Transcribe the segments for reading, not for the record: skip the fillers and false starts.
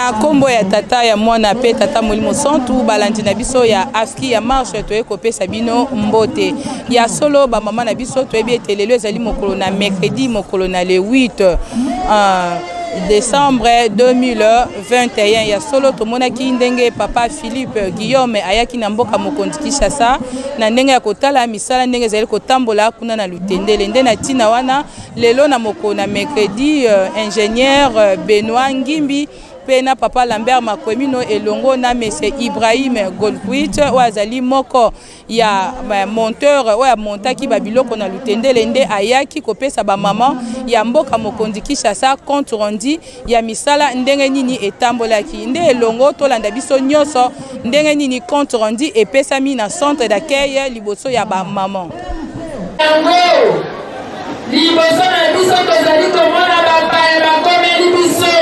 Na kombo ya Tata, ya Mwana pe Tata Molimo Santu, balandi na biso ya AFKI ya marche, toye kopesa bino mbote. Ya solo ba mama na biso toyebi ete lelo ezali mokolo na mercredi, mokolo na le 8 décembre 2021. Ya solo tomonaki ndenge papa Philippe Guillaume ayaki na mboka mokonzi Kinshasa na ndenge ya kotala misala ndenge ezali kotambola kuna na Lutendele. Nde na ntina wana Lelo na mokolo na mercredi, ingenieur Benoit Ngimbi mpe na papa Lambert Makwemino elongo na monsieur Ibrahim Goldquit oyo azali moko ya monteur oyo amontaki ba biloko na Lutendele nde ayaki kopesa ba maman ya mboka mokonzi Kinshasa compte rendu ya misala ndenge nini etambolaki. Nde elongo tolanda biso nyonso ndenge nini compte rendu epesami na centre d'accueil liboso ya ba maman. Yango liboso na biso tozali komona bapaya bakomeli biso,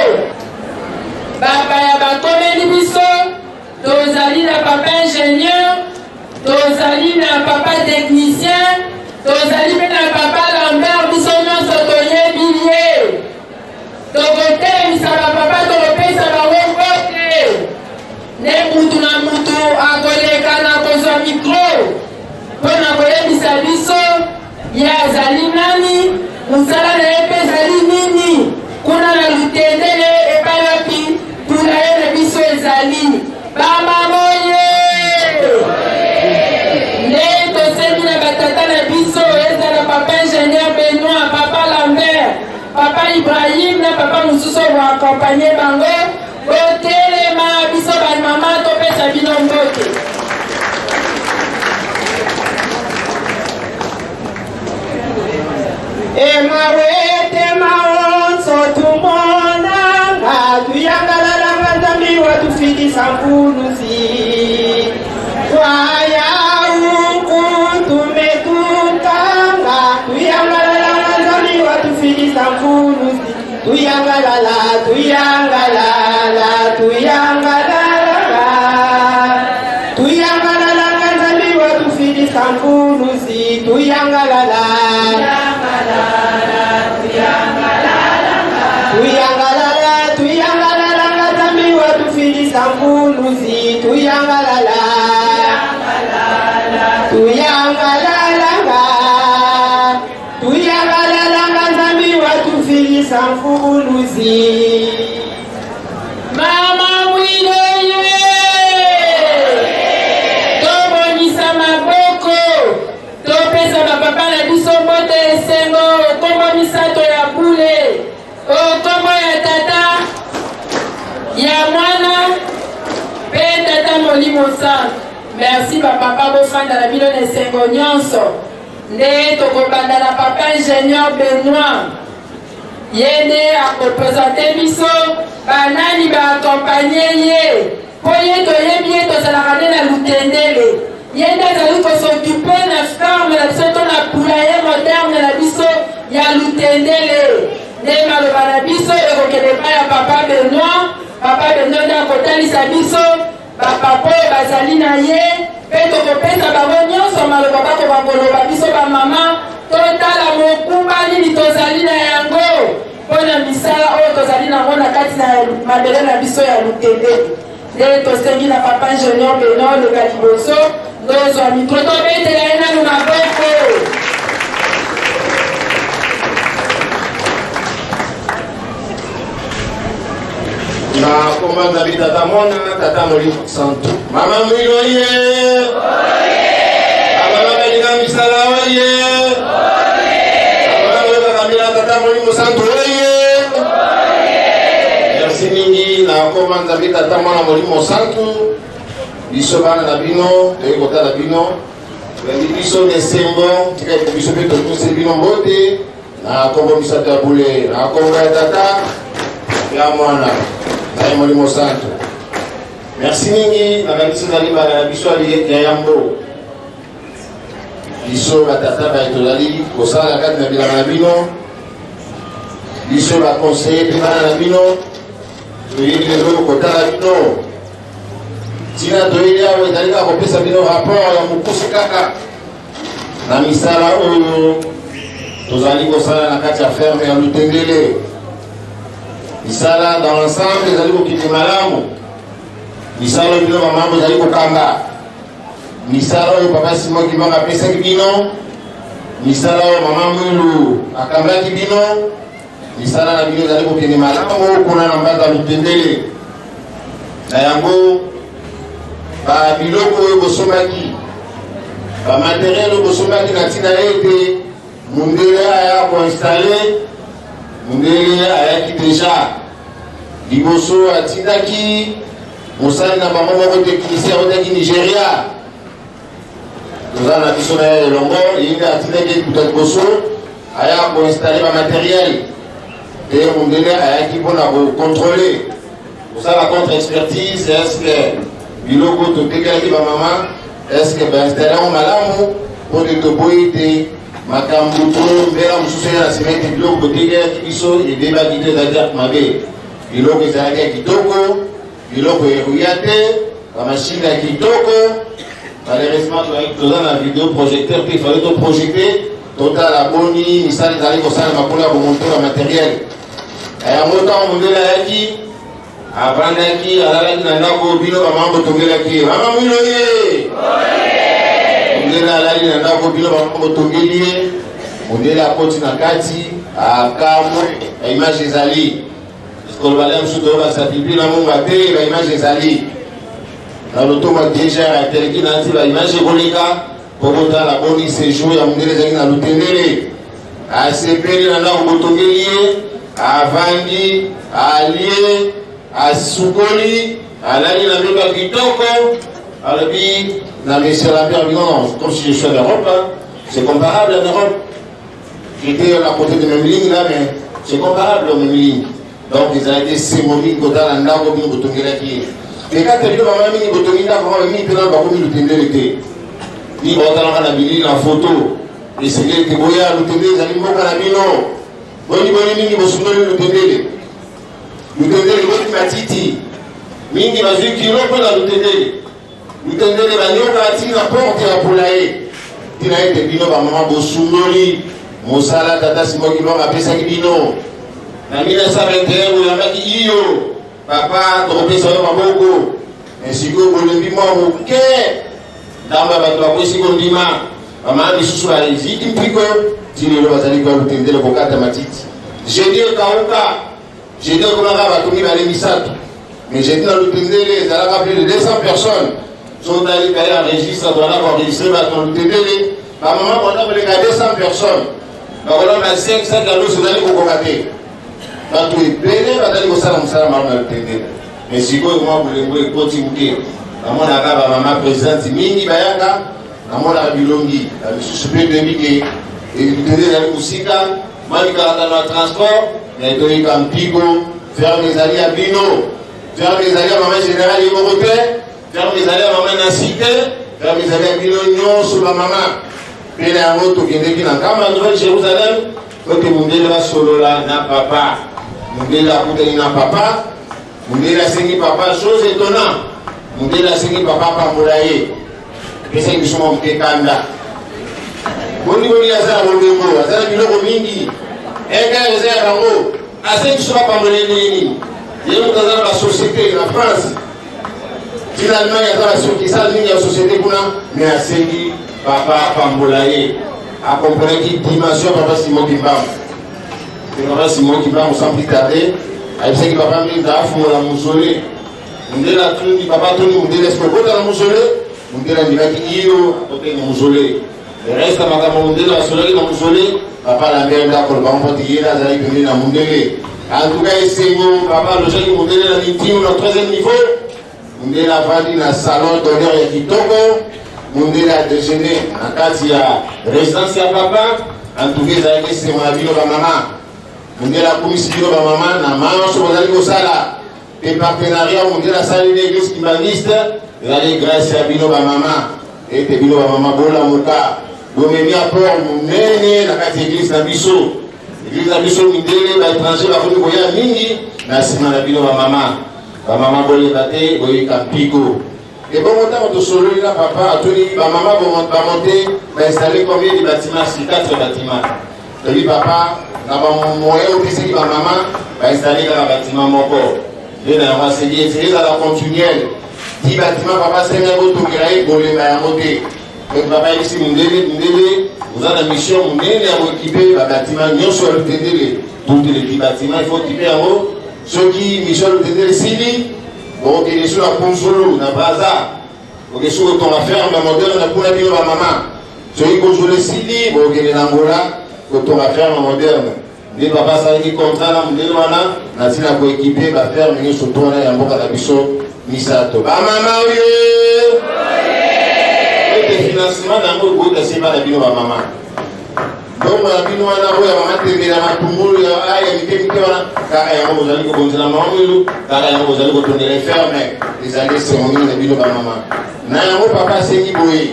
bapaya bakomeli biso. Tozali na papa ingénieur, tozali na papa technicien, tozali mpe na papa Lambert. Biso nyonso toyebi ye. Tokotelemisa bapapa, tokopesa bango mbote, nde mutu na mutu akoleka na kozwa mikro mpo na koyebisa biso ye azali nani, mosala na ye mpe ezali nini kuna na Lutendele epai wapi poulailler na biso ezali. Bamamoye nde tosengi na batata na biso, ezala papa ingénieur Benoit, papa Lambert, papa Ibrahim na papa mosusu oyo boakompagne bango, botelema biso bamama topesa bino mbote. Emawete maonso tumonanga tuyangalalanga Nzambi watufikisa nkuluzi twaya uku tumetukanga tuyangalalanga Nzambi watufikisa nkuluzi tuyangalala tuyangalala tuyangalalanga tuyangalalanga Nzambi watufikisa nkuluzi tuyangalala tuyangalala tuyangalalanga Nzambi watufikisa nkuluzi tuyangalala tuyangalalanga tuyangalalanga Nzambi watufikisa nkuluzi. Mama Mwiloye, tobongisa maboko, topesa bapapa na biso mbote esengo, kombo misato ya bule, kombo ya Tata, ya Mwana mpe Tata Molimo Santu. Merci bapapa, bofanda na bino na esengo nyonso. Nde tokobanda na papa ingénieur Benoit, ye nde akopresente biso banani baakompagne ye, mpo ye toyebi ye, tozalaka nde na Lutendele. Ye nde azali kosokipe na ferme na biso to na poulailler moderne na biso ya Lutendele. Nde maloba na biso ekokende epai ya papa Benoit. Papa Benoit nde akotalisa biso bapapa oyo bazali na ye, mpe tokopesa bango nyonso maloba bakoka koloba. Biso bamama totala mokumba nini tozali na yango mpo na misala oyo tozali nango na kati na mabele na biso ya Lutendele. Nde tosengi na papa ingénieur Benoit oleka liboso, ndozwa mikro, tobetela ye nanu maboko. Na komba Nzambe Tata, Mwana, Tata Molimo Santu. Mama Mwilo ye, bamama balinga misala oye, bamama bayokaka mbila Tata Molimo Santu oye. Merci mingi na komba Nzambe Tata, Mwana, Molimo Santu. Biso bana na bino toyei kotala bino, toyambi biso na esengo. Tika ete biso mpe totosi bino mbote na kombo misato ya bule, na kombo ya Tata, ya Mwana na ye Molimo Santu. Merci mingi. Nakanisi ezali mbala na biso ya yambo biso batata baye tozali kosala kati na bilanga na bino, biso baconseiller mpe bana na bino toyebi lelo kotala bino. Ntina toyeli awa ezali kaka kopesa bino rapport ya mokuse kaka na misala oyo tozali kosala na kati ya ferme ya Lutendele. Misala dans l'ensemble ezali kokende malamu. Misala oyo bino bamama bozali kokamba, misala oyo papa Simon Kimbangu apesaki bino, misala oyo mama Mwilu akambaki bino, misala na bino ezali kokende malamu kuna na Mbata Lutendele. Na yango ba biloko oyo bosombaki, ba materiel oyo bosombaki na ntina ete mundele aya koinstalle, mundele ayaki deja liboso, atindaki mosali na bango moko technicien autaki Nigeria, toza na biso na ye elongo, ye nde atindaki ekuta liboso aya koinstalle ba materiel. Mpe mundele ayaki mpona kocontrôle, kosala contre expertise: est ce que biloko totekelaki bamama, est ce que bainstalle yango malamu? Mpo te toboyi te makambo to mbela mosusu ya na nsima ete biloko botekelaki biso ebebaki te, ezalaki mabe. Biloko ezalaki ya kitoko, biloko eruya te, bamashine ya kitoko. Malheureusement, toza na vidéo projecteur te, fallait toprojecte, totala boni misala ezali kosalema mpona komonte bamatériel yango. Ntango mondele ayaki, avandaki, alalaki na ndako bino bamama botongelaki ye. Mama Mwilo ye, mondele alali na ndako bino bamama botongeli ye. Mondele akoti na kati, akamwe. Baimage ezali koloba le mosusu, toyobakisa pipi na monga te. Baimage ezali na lotongo deja ateleki na nti, baimage ekoleka po botala boni séjour ya mondele ezalaki na Lutendele. Asepeli na ndako botongeli ye, avandi, alie, asukoli, alali na mbeto ya kitoko. Alobi na monsieur Lambert: "Non, non, comme si je suis en Europe, hein. C'est comparable en Europe. J'étais à côté de même ligne là, mais c'est comparable aux mêmes lignes." Donc ezalaki esengo mingi kotala ndako bino botongelaki ye. Me kati bino bamama mingi botongi ndako kaka mingi mpena bakomi Lutendele te, mingi baotalaka na bilili, na foto. Esengeli te boya Lutendele, ezali mboka na bino. Boni boni mingi bosundoli Lutendele? Lutendele boti matiti mingi, bazwi kilo mpo na Lutendele. Lutendele banyoka ti na porte ya poulailler. Ntina ete bino bamama bosundoli mosala tata Simon Kimbangu apesaki bino na 1921. Boyambaki iyo, papa, tokopesa yo maboko. Me sikoyo bolembi mwa moke, ndambo ya bato bakwesi kondima. Bamama misusu baziki mpiko ti lelo, bazali kwa Lutendele kokata matiti. Jeudi ekauka, jeudi ekomaka bato mibale, misato, mais jeudi na Lutendele ezalaka plus de 200 personnes. So otali kaye ya registre, tozala koenregistre bato na Lutendele, bamama banda koleka 200 personnes, bakolamba 5 sac ya loso, ezali kokoka te. Bato ebele bazali kosala mosala malamu na Lutendele. Mais sikoyo mwa bolembo ekoti moke. Namonaka bamama présidente mingi bayaka, namonaka bilongi bamisusu mpe toyebi ke Lutendele ezali mosika, mwa mikalakano ya transport. Me toyika mpiko, ferme ezali ya bino, ferme ezali ya mama général ye moko te, ferme ezali ya mama Nasi te, ferme ezali ya bino nyonso bamama. Mpe na yango tokendeki na Nkamba ya Nouvelle Jérusalem ote mundele basolola na papa. Mundele akutani na papa, mundele asengi papa, chose étonnant, mundele asengi papa apambola ye. Apesaki biso mwa moke kanda. Boni boni aza na bolembo, aza na biloko mingi, eka eza ya bango, asengi biso bapambola ye ndenge nini? Ye moto aza na basociété na France, tina Allemagne, aza na succursale mingi ya société kuna, mais asengi papa apambola ye. Akomprenaki dimension ya papa Simon Kimbangu. Papa Simon Kimbangu, sans plus tarder, ayebisaki papa mingi afungola mausolée. Mundele atuni papa, atuni mundele: "Est-ce okota na mausolée?" Mundele andimaki iyo, akotaki na mausolée. Reste makambo mundele asolaki na mausolée, papa Lambert nde akoloba mpo te ye azalaki pembeni na mundele. En tout cas, esengo, papa alojaki mundele na mintino na troisième niveau. Mundele avandi na salon d'honneur ya kitoko, mundele adéjeuner na kati ya résidence ya papa. En tout cas, ezalaki esengo na bino bamama. Mundele akumisi bino bamama na manso bozali kosala. Mpe partenariat mundele asali na église kimbanguiste ezali grâce ya bino bamama. Ete bino bamama bolamuka, bomemi apport monene na kati ya église na biso. Église na biso, mindele, baétranger bakomi koya mingi na nsima na bino bamama. Bamama boyeba te, boyika mpiko. Ebongo ntango tosololi na papa, atuni bamama bamonte, bainstalle combien de bâtiments? Sur quatre bâtiments. Toyebi papa na ba moyen opesaki ba mama ba installer kaka bâtiment moko nde na yango asengi ete ezala continuel ti bâtiment papa asengi botongela ye bolemba yango te. Donc papa ayebisi mundele, mundele oza na mission monene ya koekipe ba bâtiment nyonso ya Lutendele, toutes les bâtiments il faut équiper yango. Soki mission ya Lutendele esili, bokokende so na Kunzulu na Brazza, okende soki kotonga ferme moderne kuna bino ba mama. Soki Kunzulu esili, bokokende na Angola kotonga ferme moderne. Nde papa asalaki contrat na mondele wana na ntina koekipe ba ferme nyonso to wana ya mboka na biso misato. Ba mama oye! Ete financement na yango ekoyita se bana bino ba mama. Mbongo ya bino wana oyo ya mama tembe na matungulu ya aya ya mike mike wana kaka yango bozali kobonzela mama mwilu, kaka yango bozali kotongela ferme. Ezali esengo mingi na bino ba mama. Na yango papa asengi boye,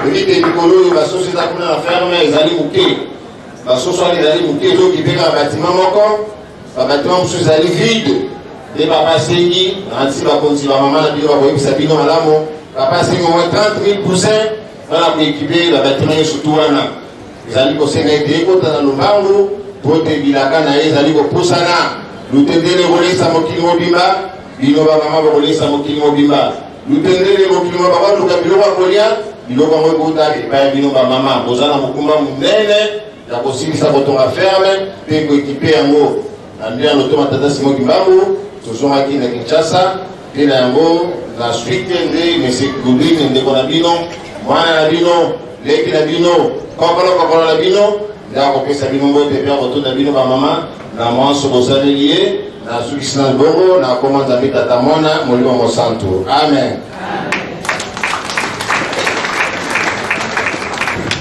oyebi te mikolo oyo basoso eza kuna na ferme ezali moke, basoso wana ezali moke, ezokipe kaka batima moko, babatima mosusu ezali vide. Nde papa asengi na bakonzi ba mama na bino bakoyebisa bino malamu, papa asengi au moins 30 000 poussins mpona koekipe babatima nyonso tu wana. Ezali kosenga ete ekota na lombangu mpo te bilaka na ye ezali kopusana. Lutendele ekolesa mokili mobimba, bino bamama bokolesa mokili mobimba. Lutendele mokili mobimba baluka biloko ya kolia, biloko yango ekouta epai ya bino bamama. Boza na mokumba monene ya kosilisa kotonga ferme mpe koekipe yango. Na nde ya lotoma tata Simon Kimbangu, tozongaki na Kinshasa mpe na yango na suite nde Monsieur Godwin ndeko na bino, mwana na bino, leki na bino, kokolo kokolo na bino nde akopesa bino mbote mpe akotonda bino bamama na mwanso bosaleli ye. Nasukisi na bongo na koma Nzambe Tata Mwana Molimo Mosantu. Amen.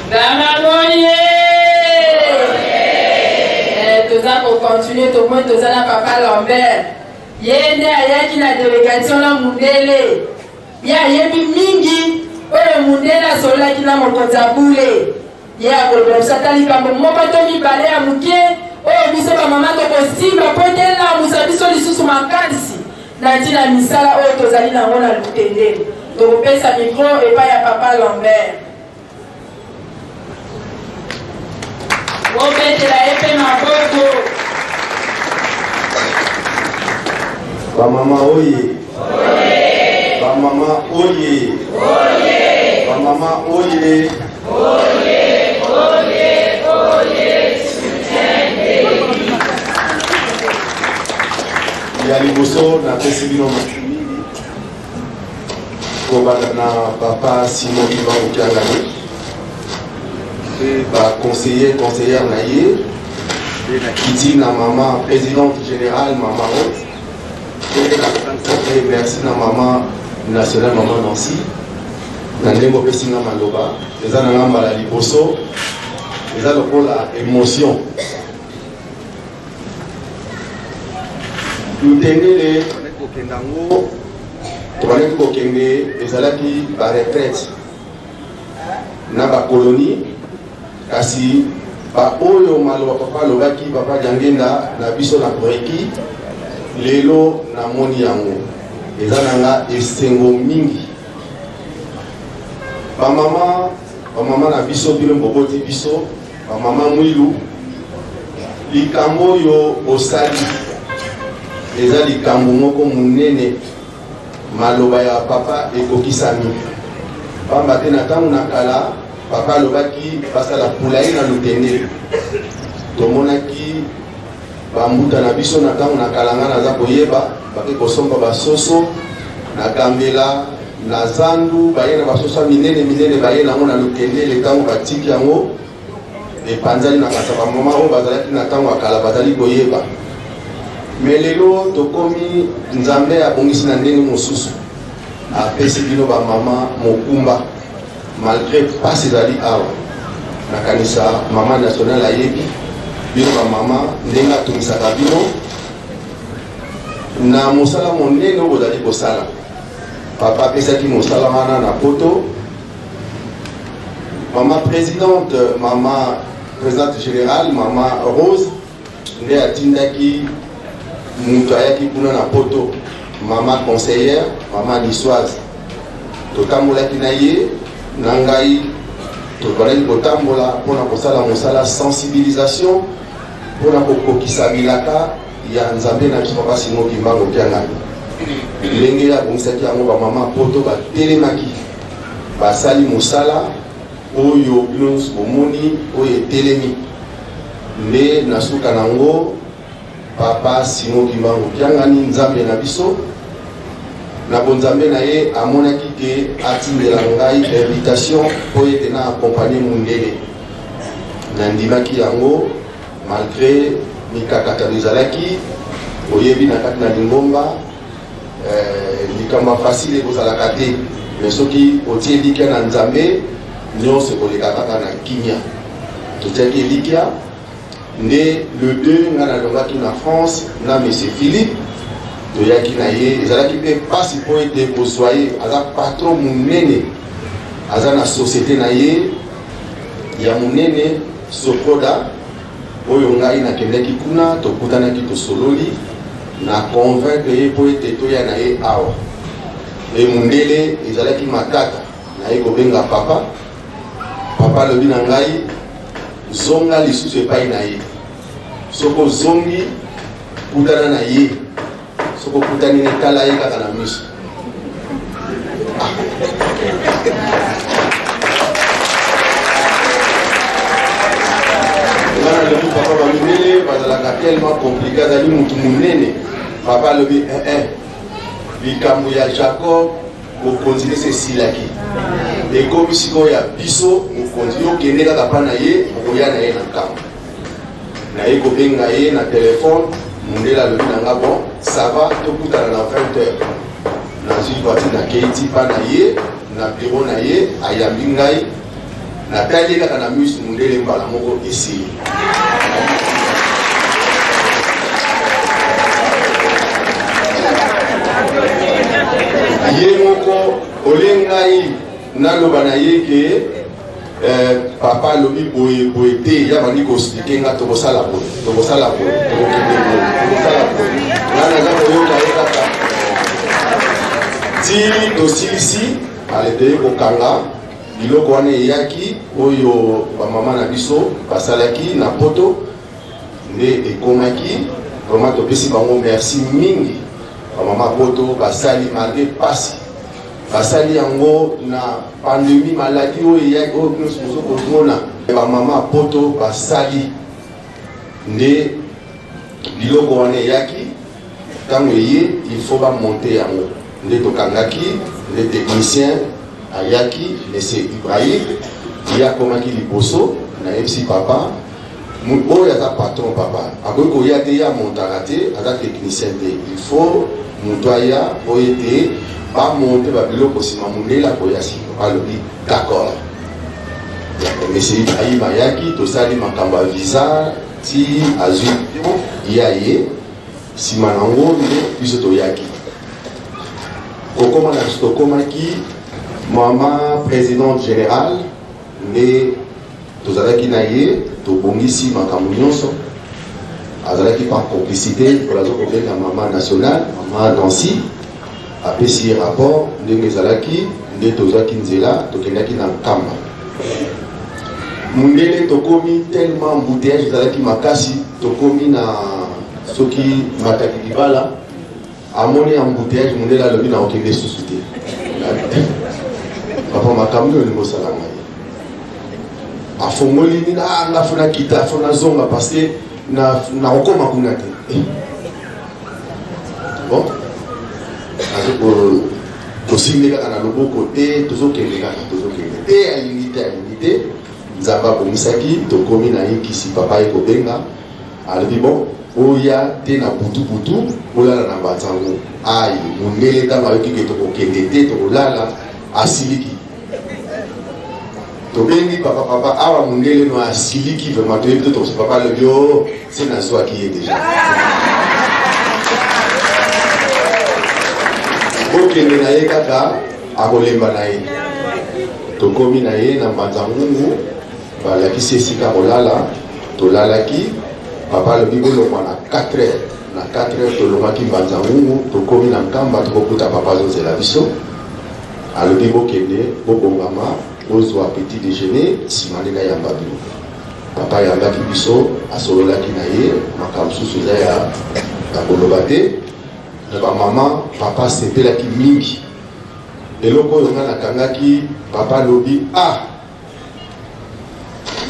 Damaboye! Eh, toza kocontinue, tomoni toza na papa Lambert, ye nde ayaki na delegation na mundele, ye ayebi mingi oyo mundele asololaki na mokonzi ya bule. Ye akolobela biso ata likambo moko to mibale ya moke oyo biso bamama tokosimba mpo ete elamusa biso lisusu makasi na ntina ya misala oyo tozali na yango na Lutendele. Tokopesa mikro epai ya papa Lambert. Bobetela ye mpe maboko. Bamama oye! Bamama oye! Bamama oye! Ya liboso napesi bino mingi kobanda na papa Simon Kimbangu Kiangani mpe baconseiller conseillère na ye mpe nakiti na mama présidente générale mama Rose mpe na merci na mama nationale mama Nancy na ndenge opesi nga maloba. Eza na nga mbala liboso, eza lokola emotion. Lutendele kokende yango, tobandaki kokende, ezalaki ba retraite na ba colonie, kasi baoyo maloba papa alobaki, papa Diangenda na biso na Breki, lelo namoni yango, eza na nga esengo mingi. Bamama, bamama na biso, bino boboti biso bamama mwilu, likambo oyo bosali eza likambo moko monene. Maloba ya papa ekokisami, pamba te na ntango na kala papa alobaki basala pulaye na Lutende. Tomonaki bambuta na biso na ntango na kala, nga naza koyeba bake kosomba basoso na Gambela na zandu, baye na basoso ya minene minene, baye nango na Lutendele. Ntango batiki yango epanzani na kasa, bamama oyo bazalaki na ntango ya kala bazali koyeba. Me lelo tokomi, Nzambe abongisi na ndenge mosusu, apesi bino bamama mokumba malgré pasi ezali awa. Nakanisa mama nationale ayebi bino bamama ndenge atungisaka bino na mosala monene oyo bozali kosala. Papa apesaki mosala wana na poto. Mama présidente, mama présidente générale, mama Rose nde atindaki moto ayaki kuna na poto, mama conseillère, mama niçoise. Totambolaki na ye na ngai. Tobandaki kotambola mpo na kosala mosala sensibilisation mpo na kokokisa bilaka ya Nzambe na biso Papa Simon Kimbangu Kiangani. Ndenge ye abongisaki yango, bamama poto batelemaki, basali mosala oyo bino nyonso bomoni oyo etelemi nde na suka na yango. Papa Simon Kimbangu Kiangani, Nzambe na biso, na bonzambe na ye amonaki ke atindela ngai invitation mpo ete na accompagner mundele. Nandimaki yango malgre mikakatano ezalaki. Oyebi, na kati na lingomba likambo ya facile ekozalaka te, mais soki otie elikya na Nzambe, nyonso ekoleka kaka na kimia. Totiaki elikya nde le 2 nga nalongaki na France na monsieur Philippe, toyaki na ye. Ezalaki mpe mpasi mpo ete kozwa ye, aza patron monene, aza na société na ye ya monene Sokoda, oyo ngai nakendaki kuna, tokutanaki, tosololi, na convaincre ye mpo ete toya na ye awa. E mundele ezalaki matata, naye kobenga papa. Papa alobi na ngai: zonga lisusu epai na ye, soki ozongi, kutana na ye, soki okutani ne, tala ye kaka na miso. Ah. Nga nalobi: papa, bamindele bazalaka tellement compliqué, azali mutu monene. Papa alobi: eh, eh. Likambo ya Jacob, bokonzi nde se esilaki, ekomi sikoyo ya biso. Mokonzi, yo okende kaka mpa na ye, okoya na ye na ntango naye kobenga ye na telefone. Mondele alobi na nga: bon, ça va, tokutana na 20 heures. Nazwi voiture, nakei ti mpa na ye na bureau na ye. Ayambi ngai, natali ye kaka na misu, mondele mbala moko esili. Ye moko olie ngai naloba na ye ke papa alobi boye boye te, ya bandi koexpliquer nga: tokosala boye, tokosala boye, tokokende boye, tokosala boye. Nga naza koyoka ye kaka ti tosilisi. Aleteye kokanga biloko wana eyaki, oyo bamama na biso basalaki na poto nde ekomaki. Vraiment topesi bango merci mingi. Bamama poto basali malgré pasi, basali yango na pandémie, maladie oyo eyaki, oyo nyonso bozo komona. Bamama poto basali nde biloko wana eyaki. Ntango eye, il faut bamonter yango, nde tokangaki, nde technicien ayaki, monsieur Ibrahim. Ye akomaki liboso. Nayebisi papa oyo aza patron, papa akoki koya te, ye amontaka te, aza technicien te, il faut moto aya oyo ete bamonter babiloko, nsima mondele akoya. Nsima alobi d'accord. Monsieur Ibrahim ayaki, tosali makambo ya visa ti azwi ye, aye. Nsima nango nde biso toyaki kokóma na biso. Tokomaki, mama présidente générale nde tozalaki na ye, tobongisi makambo nyonso. Azalaki par complicité mpo aza kobenga mama nationale, mama Nancy, apesi ye rapport ndenge ezalaki. Nde tozwaki nzela, tokendaki na Nkamba. Mundele tokomi, tellement embouteillage ezalaki makasi, tokomi na soki Matadi Kibala, amoni embouteillage, mundele alobi: na okende susu te. Papa, makambo nini olingi osala ngai? Afongoli nini? Ah, nga faut nakita, faut nazonga parce que nakokoma kuna te. Bon, tosimbi kaka na loboko te, tozokende kaka, tozokende te, alingi te, alingi te. Nzambe abongisaki, tokomi na ye kisi. Papa ye kobenga, alobi: bon, oya te na butu-butu, olala na Mbanzango. Ai, mondele ntango ayoki ke tokokende te, tokolala, asiliki. Tobengi papa: papa, awa mondele no asiliki vraiment, toyebi te. Tokoso papa alobi: o se nazwaki ye déjà, bokende na ye kaka, akolemba na ye. Tokomi na ye na Mbanza Ngungu, balakisi esika kolala, tolalaki. Papa alobi: bolongwa na 4 heures. Na 4 heures tolongwaki Mbanza Ngungu, tokomi na Nkamba, tokokuta papa azozela biso. Alobi: bokende, bobongama. Bozwa petit dejeuner, nsima nde nayamba bino. Papa ayambaki biso, asololaki na ye makambo mosusu eza ya ya koloba te. Na bamama, papa asepelaki mingi. Eloko oyo ngai nakangaki, papa alobi ah,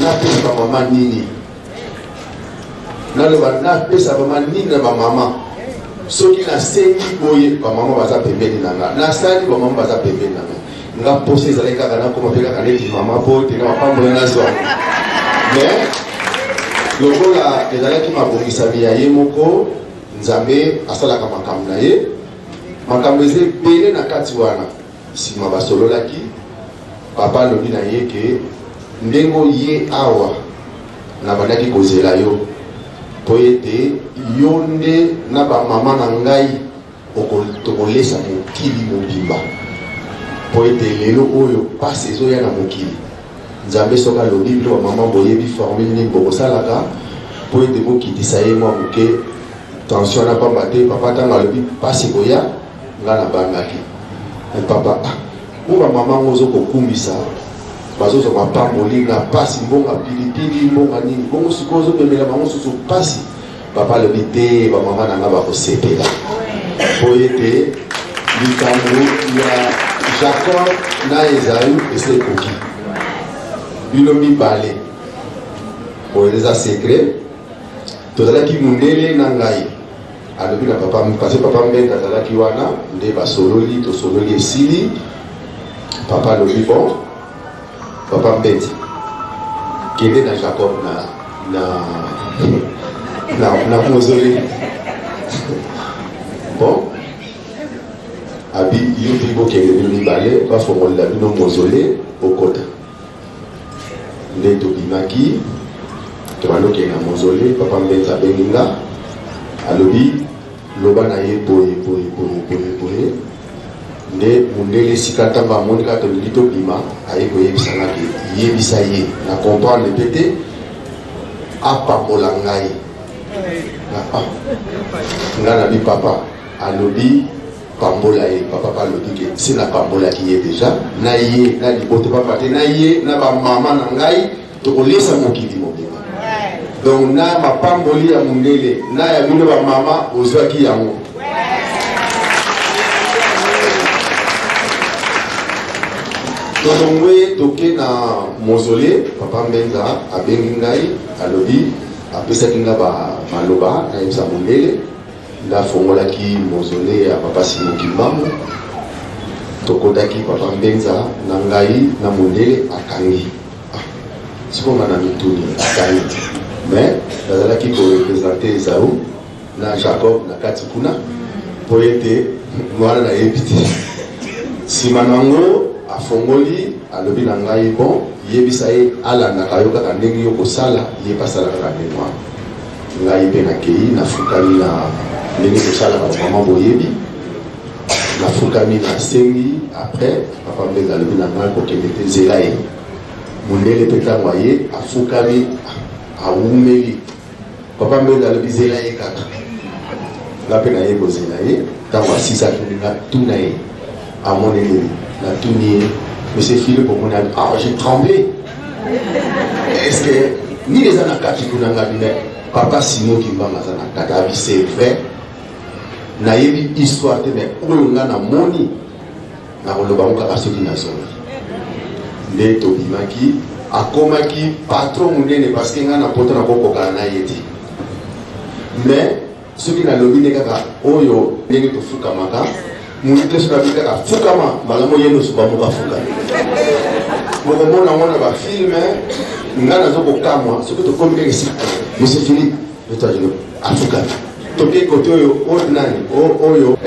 napesa bamama nini? Naloba napesa bamama nini na bamama? Soki nasengi boye, bamama baza pembeni na nga, nasali bamama baza pembeni na nga. Nga mposa ezalaki kaka nakoma mpe kaka neti mama mpo ete na mapambola nazwa. Mais lokola ezalaki mabongisami ya ye moko, Nzambe asalaka makambo na ye, makambo eza ebele na kati wana. Nsima basololaki, papa alobi na ye ke ndenge oye awa nabandaki kozela yo mpo ete yo nde na bamama na ngai tokolesa mokili mobimba, mpo ete lelo oyo mpasi ezoya na mokili. Nzambe soki alobi bino bamama boyebi formule nini bokosalaka mpo ete bokitisa ye mwa moke tension na pamba te. Papa ntango alobi mpasi ekoya, nga nabangaki. Mais papa, ah, po bamama yango ozo kokumisa bazozwa mapamboli na mpasi, mbonga pilipili, mbonga nini, bongo sikoyo ozomemela bango susu mpasi. Papa alobi te, bamama na nga bakosepela mpo ete likambo ya Jacob na Ezau esi ekoki. Bino mibale oyo eza secret, tozalaki mundele na ngai. Alobi na papa, parce papa Mbenda azalaki wana, nde basololi, tosololi esili. Papa alobi bon, papa Mbenda kende na Jacob na mausolée. Bon, abi yo mpe bokende bino mibale, bafongolela bino mausolée, bokota. Nde tobimaki, tobandi okende na mausolée. Papa Mbenza abengi nga, alobi loba na ye boye boye boye boye boye. Nde mundele esika ntango amoni kaka tolingi tobima, aye koyebisa nga ke yebisa ye na comprendre mpe te, apambola ngai. Ah, nga nabi papa alobi pambola ye. Papa pa alobi ke si napambolaki ye deja na ye na liboto, papa te, na ye na bamama na ngai tokolesa mokili mobimba. Donc na mapamboli ya mundele na ya bino bamama ozwaki yango. Tolongwe, toke na mausolée. Papa Mbenza abengi ngai, alobi, apesaki nga maloba nayebisa mundele. Nde afongolaki mausolée ya papa Simon Kimbangu. Tokotaki, papa Mbenza na ngai na mundele. Akangi, ah, sikoyo nga na mituni, akangi, mais nazalaki korepresente Ezau na Jacob na kati kuna, mpo ete wana nayebi te. Nsima nango afongoli, alobi na ngai bon, yebisa ye alandaka yo kaka ndenge yo kosala, ye mpe asala kaka ndenge wana. Ngai mpe nakei, nafukami na ndenge tosalaka, bamama boyebi, nafukami, nasengi. Après papa Mbenza alobi na ngai kokende te, zela ye. Mondele mpe ntango aye afukami, awumeli. Papa Mbenza alobi zela ye kaka. Nga mpe naye kozela ye. Ntango asisi, atuni nga, tuna ye amoni nini. Natuni ye, monsieur Philippe, omoni? Ah, j'ai tremblé, est ce que nini eza na kati kuna? Nga bine papa Simon Kimbangu aza na kati. Abi c'est vrai, nayebi histoire te, mais oyo nga namoni nakoloba ngo kaka soki nazongi. Nde tobimaki, akomaki patron monene, parce que ngai na poto nakokokana na ye te. Mais soki nalobi nde kaka oyo ndenge tofukamaka, motu te, soki abi kaka fukama, mbala mo ye nyonso bamoka afukami. Bokomona yango na bafilme. Ngai nazo kokamwa soki tokomi kaka esika, monsieur Philippe afukami, toke kote oyo, oyo nani, oyo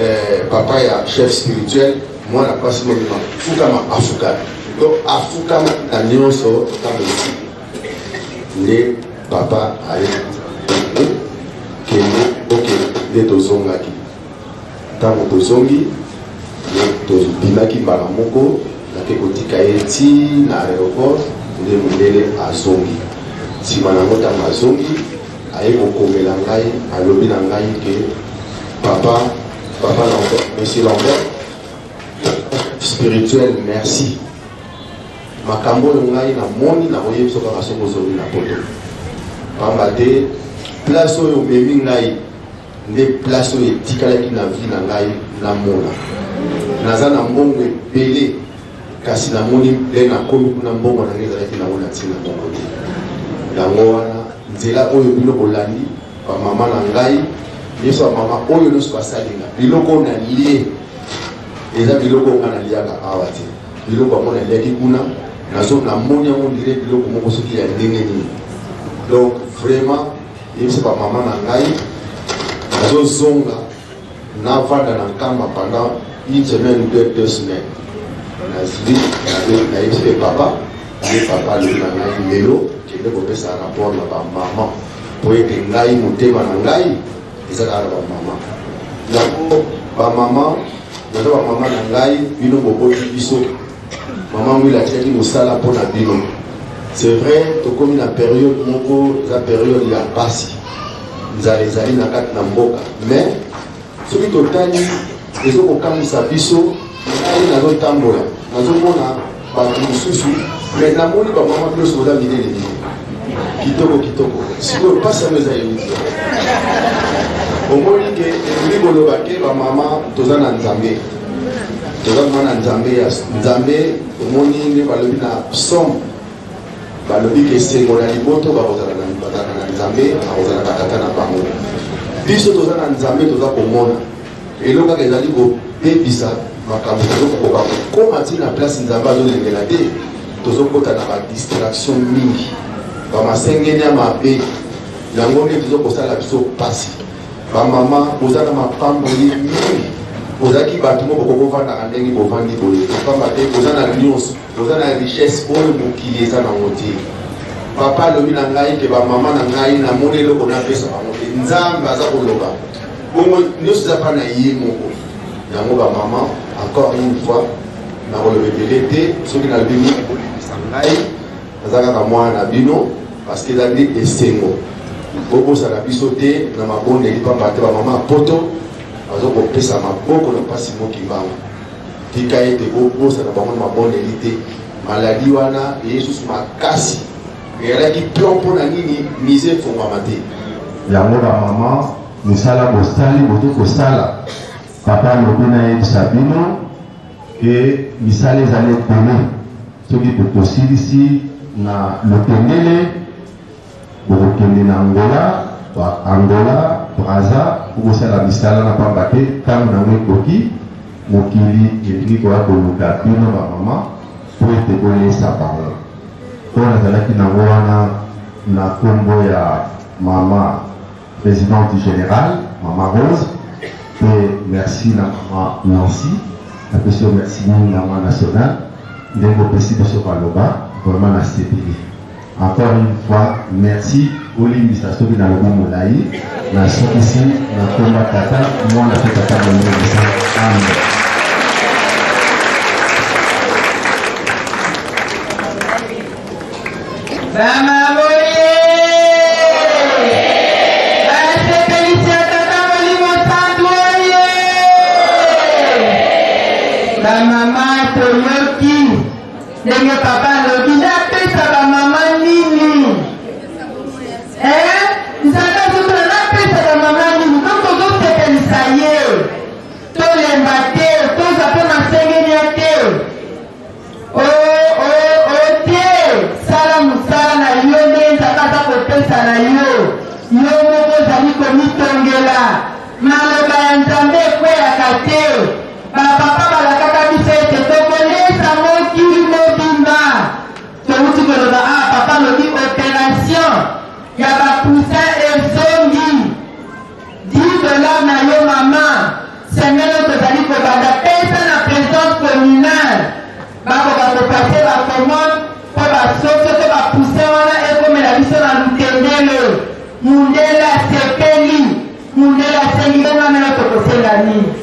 papa ya chef spirituel, mwana mpasi mobima, fukama, afukami. Donc afukama na nyonso. Ntango esi nde papa aye kende, okende. Nde tozongaki. Ntango tozongi, tobimaki mbala moko, nake kotika ye ti na aéroport. Nde mondele azongi. Nsima nango, ntango azongi, aye kokomela ngai, alobi na ngai ke papa, papa Lambert, monsieur Lambert spirituel, merci. Makambo oyo ngai namoni, nakoyebisa kaka soki ozongi na poto. Pamba te place oyo omemi ngai nde place oyo etikalaki na vie na ngai namona. Naza na mbongo ebele kasi namoni nde nakomi kuna mbongo na ngai ezalaki nango na ntina moko te. Yango wana nzela oyo bino bolandi bamama na ngai nyonso, bamama oyo nyonso basalinga biloko oyo nalie eza biloko oyo ngai naliaka awa te. Biloko yango naliaki kuna nazo namoni yango ndire biloko moko soki ya ndenge nini. Donc vraiment yebisa bamama na ngai nazozonga navanda na Nkamba pendant une semaine ou 2 semaines. Nazwi nayebisi mpe papa, nde papa alobi na ngai lelo kende kopesa rapport na bamama po ete ngai motema na ngai eza kaka na bamama. Yango bamama, naza bamama na ngai, bino boboti biso. Mama Mwila atiaki mosala mpo na bino. C'est vrai, tokomi na période moko eza période ya pasi, nzala ezali na kati na mboka, mais soki totali ezokokamwisa biso. Ngai nazotambola, nazomona bato mosusu, mais namoni bamama nyonso boza minene minene, kitoko kitoko. Sikoyo mpasi yango eza euti? Omoni ke elingi koloba ke bamama toza na Nzambe, toza mwana Nzambe ya Nzambe. Omoni nde balobi na psaume, balobi ke esengo na liboto bakozala bazalaka na Nzambe, bakozala batata na bango. Biso toza na Nzambe, toza komona eloko kaka ezali kobebisa makambo. Tozokokoka kokóma ntina place Nzambe azolengela te. Tozokota na badistraction mingi, bamasengeni ya mabe. Yango nde tozokosala biso mpasi. Bamama, boza na mapamboli mingi. Bozalaki bato moko bokovandaka ndenge bovandi boye pamba te. Boza na nyonso, boza na richesse oyo mokili eza nango te. Papa alobi na ngai ke bamama na ngai, namoni eloko napesa bango te. Nzambe aza koloba bongo, nyonso eza mpa na ye moko. Yango bamama, encore une fois, nakoloba ebele te. Soki nalobi mingi, bolibisa ngai, naza kaka mwana na bino, parce que eza nde esengo. Bobosana biso te na mabondeli, pamba te bamama ya poto bazokopesa maboko na mpasi mokimbango. Tika ete bobosana bango na mabondeli te. Maladi wana eye susu makasi, eyalaki plan mpo na nini mise efongwama te. Yango bamama, mosala bosali, bozo kosala, papa alobi nayebisa bino ke misala ezali ebele. Soki bokosilisi na Lutendele, bokokende na Angola, ba Angola, Braza, bokosala misala na pamba te ntango nango ekoki. Mokili elingi koya koluka bino bamama mpo ete bolesa bango. Oyo nazalaki nango wana na nkombo ya mama présidente générale, mama Rose, mpe merci na mama Nancy. Napesi yo merci mingi, mama nationale, ndenge opesi biso maloba. Vraiment nasepeli. Encore une fois merci. Bolimbisa soki nalobi molai. Nasukisi na komba Tata, Mwana mpe Tata Molimo Mosantu. Amen. Bamaboye basepelisi ya Tata Molimo Santu oye! Bamama, toyoki ndenge papa alobi napesa bamama nini. Nzambe azotuna napesa bamama nini. Donc tozosepelisa ye, tolemba te, toza mpe masengenia te. O o o te, sala mosala na yo nde Nzambe aza kopesa na yo. Yo moko ozali komitongela. Maloba ya Nzambe ekweyaka te. Bapapa balakaka biso ete tokolesa mokili mobimba. Touti koloba awa, papa alobi opération ya bapoussin ezongi. 10 $ na yo mama, semaine oyo tozali kobanda, pesa na présidence communale, bakoka kopasser bacommande mpo basoso to bapoussin wana ekomela biso na Lutendele. Mundele asepeli, mundele asengi bonga nayo. Tokosenga nini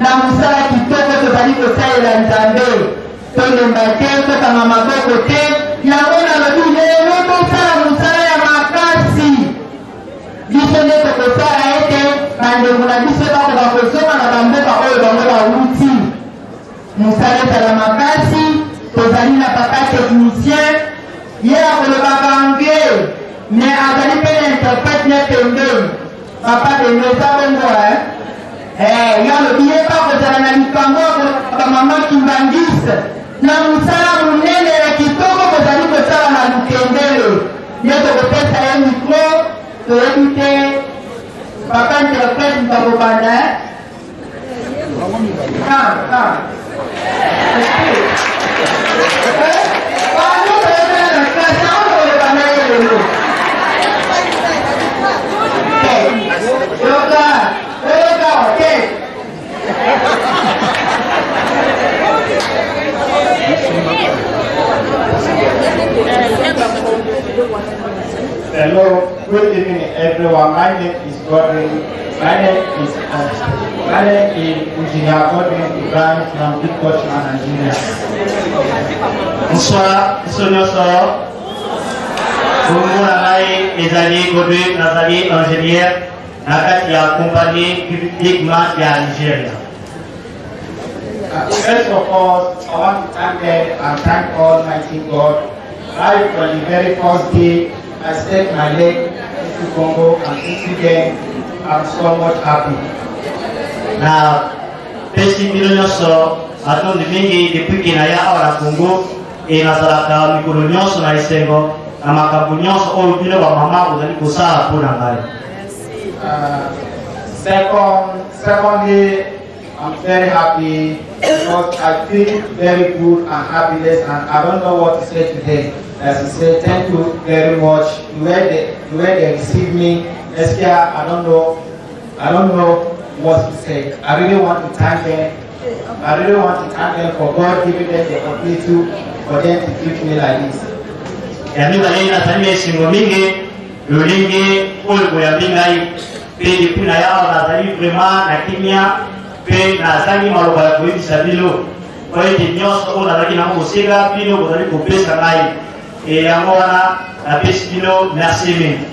na mosala kitoko tozali kosalela Nzambe? Tolemba te, tokanga maboko te. Yango nalobi lelo, tosala mosala ya makasi. Biso nde tokosala ete bandeko na biso bakoka kozonga na bamboka oyo bango bawuti. Mosala ezala makasi. Tozali na papa technicien, ye akolobaka anglais, mais azali mpe na interprète ne pembeni. Papa Beno eza bongo eh? Eh, ye alobi ye mpe akozala na likambo ya kolobaka mama Kimbanguiste na mosala monene ya kitoko bozali kosala na Lutendele. Nde tokopesa ye micro, toyebi te papa interprète moto akobanda eh? Ah, ah. Hello, good evening everyone. My name is Godwin. My name is my name is Engineer Godwin Ibrahim from Big Coach, Nigeria. Bonsoir, biso nyonso. Kombo na ngai ezali Godwin, nazali ingénieur na kati ya compagnie Big Mac ya Nigeria. First of all, I want to thank them and thank Almighty God. Right from the very first day I set my leg into Congo and into them, I'm so much happy. Na pesi bino nyonso matondi mingi depuis ke naya awa na Congo e nazalaka mikolo nyonso na esengo na makambo nyonso oyo bino bamama bozali kosala mpo na ngai. Secondly, I'm very happy because I feel very good and happiness, and I don't know what to say today. As I say, thank you very much. The way they received me, Eskia, I don't know what to say. I really want to thank them. I really want to thank them for God giving them the opportunity for them to treat me like this. Ya mibale, nazali na esengo mingi lolenge oyo boyambi ngai mpe depuis naya awa nazali vraiment na kimia mpe nazangi maloba ya koyebisa bino po ete nyonso oyo nazalaki nango kosenga bino bozali kopesa ngai e yango wana napesi bino merci mingi.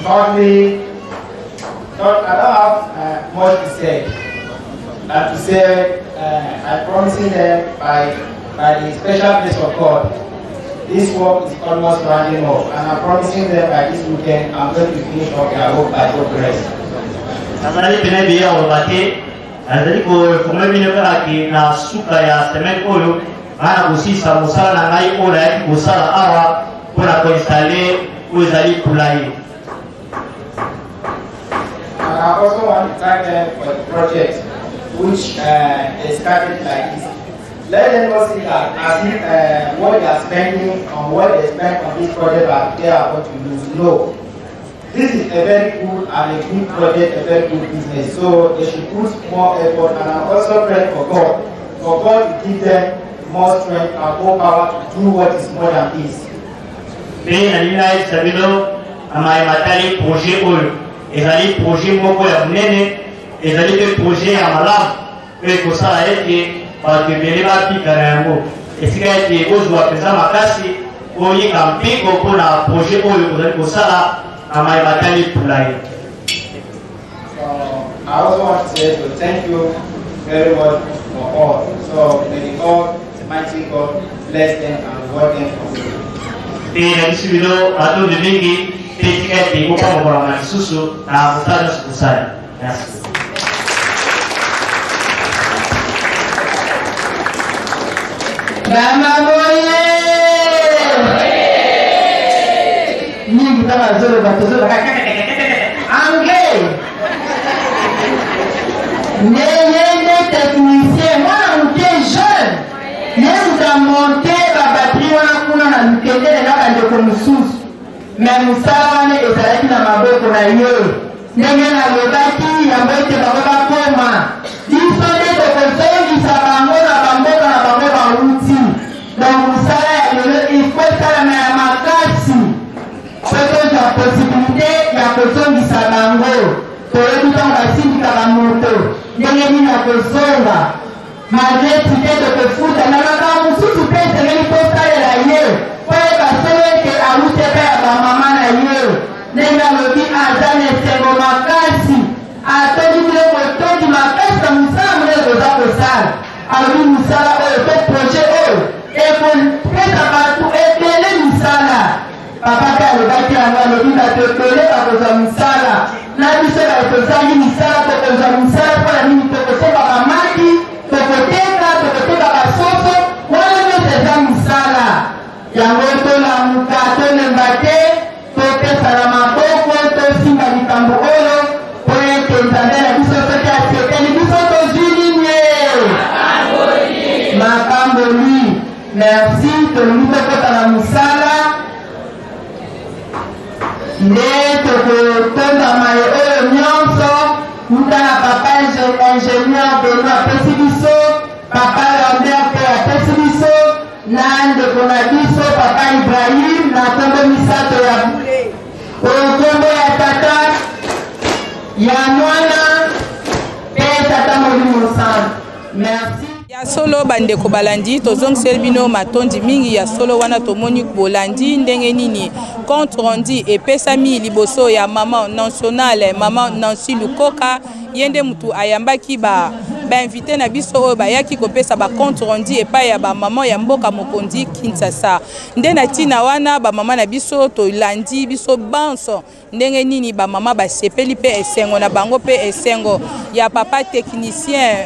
Thirdly, third, I don't have much to say. Than to say, I promising them by the special grace of God, this work is almost rounding off, and I'm promising them by this weekend I'm going to finish up their work by God grace. Nazali pene ebele ya koloba te, nazali koinformer bino kaka ke na suka ya semaine oyo ngai na kosilisa mosala na ngai oyo nayaki kosala awa mpona koinstaller oyo ezali poulailler. And I also want to thank them for the project which they started like this. Let them not see that as if what they are spending on what they spend on this project that they are going to lose. No. This is a very good and a good project, a very good business. So they should put more effort, and I also pray for God to give them more strength and more power to do what is more than this. Mpe nalingi nayebisa bino na maye matali projet oyo ezali projet moko ya monene, ezali mpe projet ya malamu oyo ekosala ete bato ebele babika na yango esika ete bozwa mpenza makasi oyika mpiko mpona projet oyo ozali kosala na maye matali poulailler. So I also want to say so thank you very much for all. So may the God, mighty God, bless them and reward them for good. Mpe na biso bino matondi mingi mpe tika ete bopambokolama lisusu na mosala nyonso kosali. Merci. Mama boye mingi ntango azoloba tozoloba anglais nde ye nde technicien mwana moke jeune ye moto amonter babatterie wana kuna na Lutendele na bandeko mosusu me mosala wana ezalaki na maboko na ye. Ndenge nalobaki yango ete bango bakoma biso nde tokozongisa bango na bamboka na bango bauti. Donc mosala ya lelo il faut esalama ya makasi po tozwa possibilité ya kozongisa bango. Toyebi ntango basindikaka moto ndenge nini ya kozonga malgré ticket tokofuta na makambo mosusu mpe esengeli tosalela ye po yeba solo ete awuti epai ya bamama na ye. Ndenge alobi aza na esengo makasi, atondi biloko etondi makasi na mosala monene koza kosala. Alobi mosala oyo to projet oyo ekopesa bato ebele misala. Papa mpe alobaki yango, alobi bato ebele bakozwa misala. Na biso baye tozangi misala tokozwa misala mpo na nini? Tokosomba bamaki, tokoteka, tokoteka basoso, wana nyonso eza misala. Yango tolamuka, tolemba te, topesana maboko, tosimba likambo oyo mpo ete Nzambe na biso soki asepeli biso tozwi nini? Mapamboli. Merci, tolingi tokota na mosala nde tokotonda maye oyo nyonso uta na papa ingénieur Benoit apesi biso, papa Lambert mpe apesi biso na ndeko na biso papa Ibrahim na nkombo misato ya bule oyo nkombo ya tata ya mwana mpe tata molimo santu. Merci. Ya solo bandeko balandi, tozongiseli bino matondi mingi. Ya solo wana tomoni bolandi ndenge nini compte rendu epesami liboso ya mama nationale, mama Nancy Lukoka. Ye nde mutu ayambaki ba bainvité na biso oyo bayaki kopesa ba compte rendu epai ya bamama ya mboka mokonzi Kinshasa. Nde na ntina wana bamama na biso tolandi biso banso ndenge nini bamama basepeli mpe esengo na bango mpe esengo ya papa technicien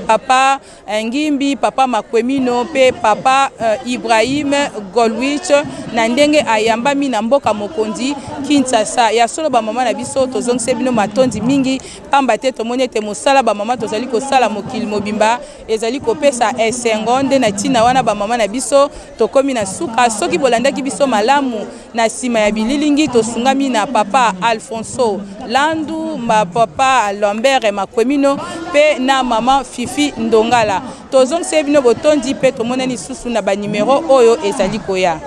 papa Ngimbi, papa Makwemino mpe papa Ibrahim Golwich na ndenge ayambami na mboka mokonzi Kinshasa. Ya solo bamama na biso tozongise bino matondi mingi, pamba te tomoni ete mosala bamama tozali kosala mokili mobimba ezali kopesa esengo. Nde na ntina wana bamama na biso tokomi na suka. Soki bolandaki biso malamu na nsima ya bililingi, tosungami na papa Alfonso Landu, ma papa Lambert Makwemino mpe na mama Fifi Ndongala. Tozongisa bino botondi mpe tomonani lisusu na banimero oyo ezali koya.